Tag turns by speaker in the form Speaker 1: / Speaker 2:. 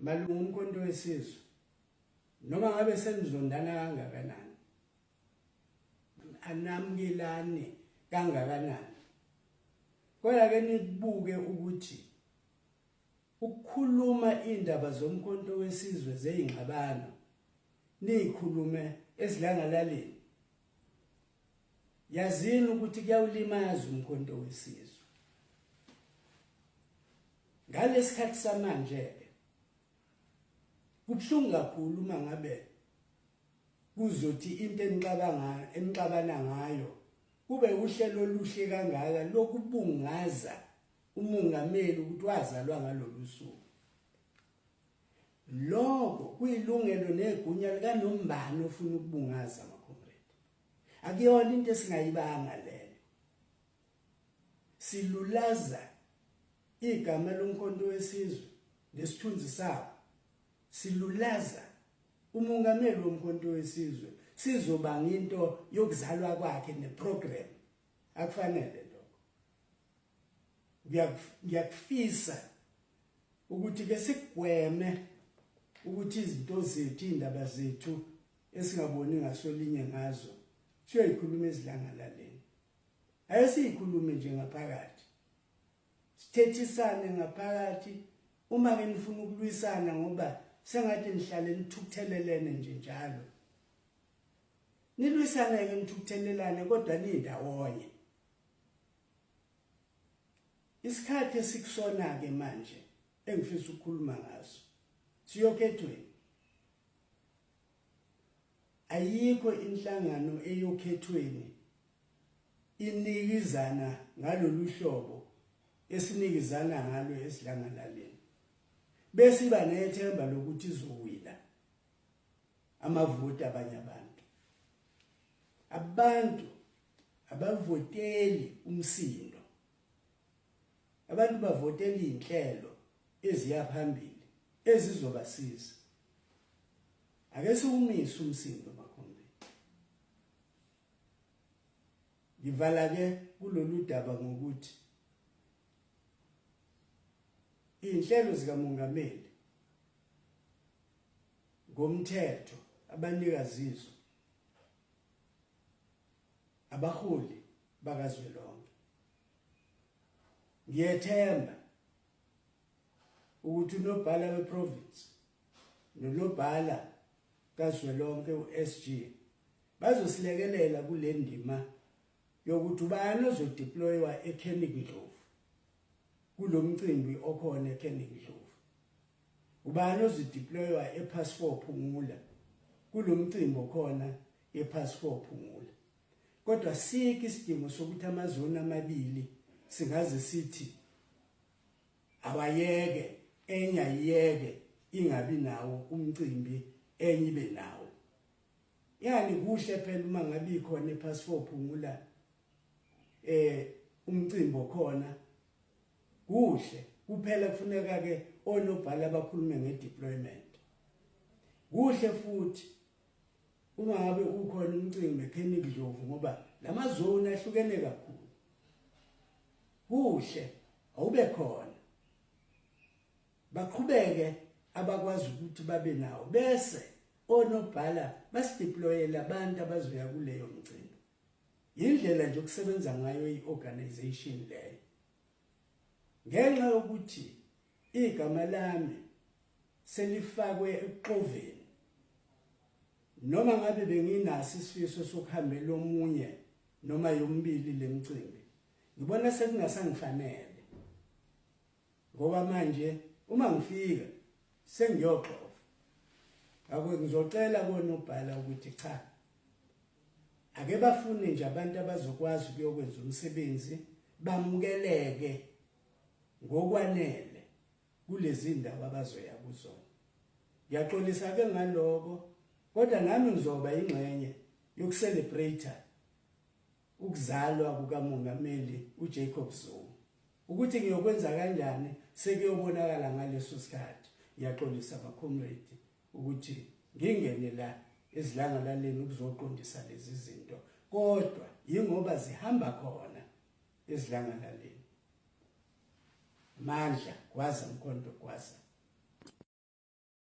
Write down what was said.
Speaker 1: Malungu uMkhonto weSizwe, noma ngabe senizondana kangakanani, anamukelani kangakanani, kodwa ke nikubuke ukuthi ukukhuluma indaba zoMkhonto weSizwe zeyingxabano niyikhulume esidlangalaleni, yazini ukuthi kuyawulimaza uMkhonto weSizwe. Ngalesikhathi samanje ke kubuhlungu kakhulu uma ngabe kuzothi into enixabanga enixabana ngayo kube uhlelo oluhle kangaka lokubungaza umongameli ukuthi wazalwa ngalolu suku. Lokho kuyilungelo negunya likanombani ofuna ukubungaza ama-comrade. Akuyona into esingayibanga leyo. Silulaza igama loMkhonto weSizwe nesithunzi sawo. Silulaza umongameli woMkhonto weSizwe, sizobanga into yokuzalwa kwakhe neprogram. Akufanele lokho. Ngiyakufisa ukuthi ke sigweme ukuthi izinto zethu, indaba zethu esingaboni ngasolinye ngazo siyoyikhuluma esidlangalaleni. Ake siyikhulume nje ngaphakathi, sithethisane ngaphakathi. Uma ke nifuna ukulwisana, ngoba sengathi nihlale nithukuthelelene nje njalo, nilwisane ke nithukuthelelane, kodwa nindawonye. Isikhathi esikusona ke manje engifisa ukukhuluma ngaso, siyokhethweni. Ayikho inhlangano eyokhethweni inikizana ngalolu hlobo esinikizana ngalo esidlangalaleni, besiba nethemba lokuthi izowina amavoti abanye abantu. Abantu abavoteli umsindo, abantu bavotela izinhlelo eziya phambili ezizobasiza. Ake siwumise umsindo, makhombe. Ngivala ke kulolu daba ngokuthi inhlelo zikamongameli ngomthetho abanikazizo abaholi bakazwelonke. Ngiyethemba ukuthi unobhala weprovince nonobhala kazwelonke uSG bazosilekelela kule ndima yokuthi ubani ozodeploywa eKenny Ndlovu kulomcimbi okhona eKenny Ndlovu, ubani ozodeploywa ePass 4 Phungula kulomcimbi okhona ePass 4 Phungula. Kodwa sikho isidingo sokuthi amazoni amabili singaze sithi awayeke, enye ayiyeke ingabi nawo umcimbi, enye ibe nawo. Yani kuhle phela uma ngabe ikhona ePass 4 Phungula umcimbi okhona, kuhle kuphela. Kufuneka ke onobhala abakhulume ngedeployment. Kuhle futhi uma ngabe ukhona umcimbi eKenny Ndlovu, ngoba lamazone ahlukene kakhulu. Kuhle awube khona, baqhubeke abakwazi ukuthi babe nawo, bese onobhala basideployele abantu abazoya kuleyo mcimbi. Indlela nje okusebenza ngayo i-organization leyo. Ngenxa yokuthi igama lami selifakwe ekuxoveni, noma ngabe benginaso isifiso sokuhambela omunye noma yomibili lemicimbi, ngibona sekungasangifanele, ngoba manje uma ngifika sengiyoxova. Ngakho ngizocela konobhala ukuthi cha, ake bafune nje abantu abazokwazi ukuyokwenza umsebenzi, bamukeleke ngokwanele kulezi ndawo abazoya kuzona. Ngiyaxolisa ke ngaloko, kodwa nami ngizoba ingxenye yokucelebrate ukuzalwa kukamongameli uJacob Zuma. Ukuthi ngiyokwenza kanjani sekuyobonakala ngaleso sikhathi. Ngiyaxolisa ba-comrade ukuthi ngingene la esidlangalaleni ukuzoqondisa lezi zinto, kodwa yingoba zihamba khona esidlangalaleni. Mandla, gwaza Mkhonto, gwaza.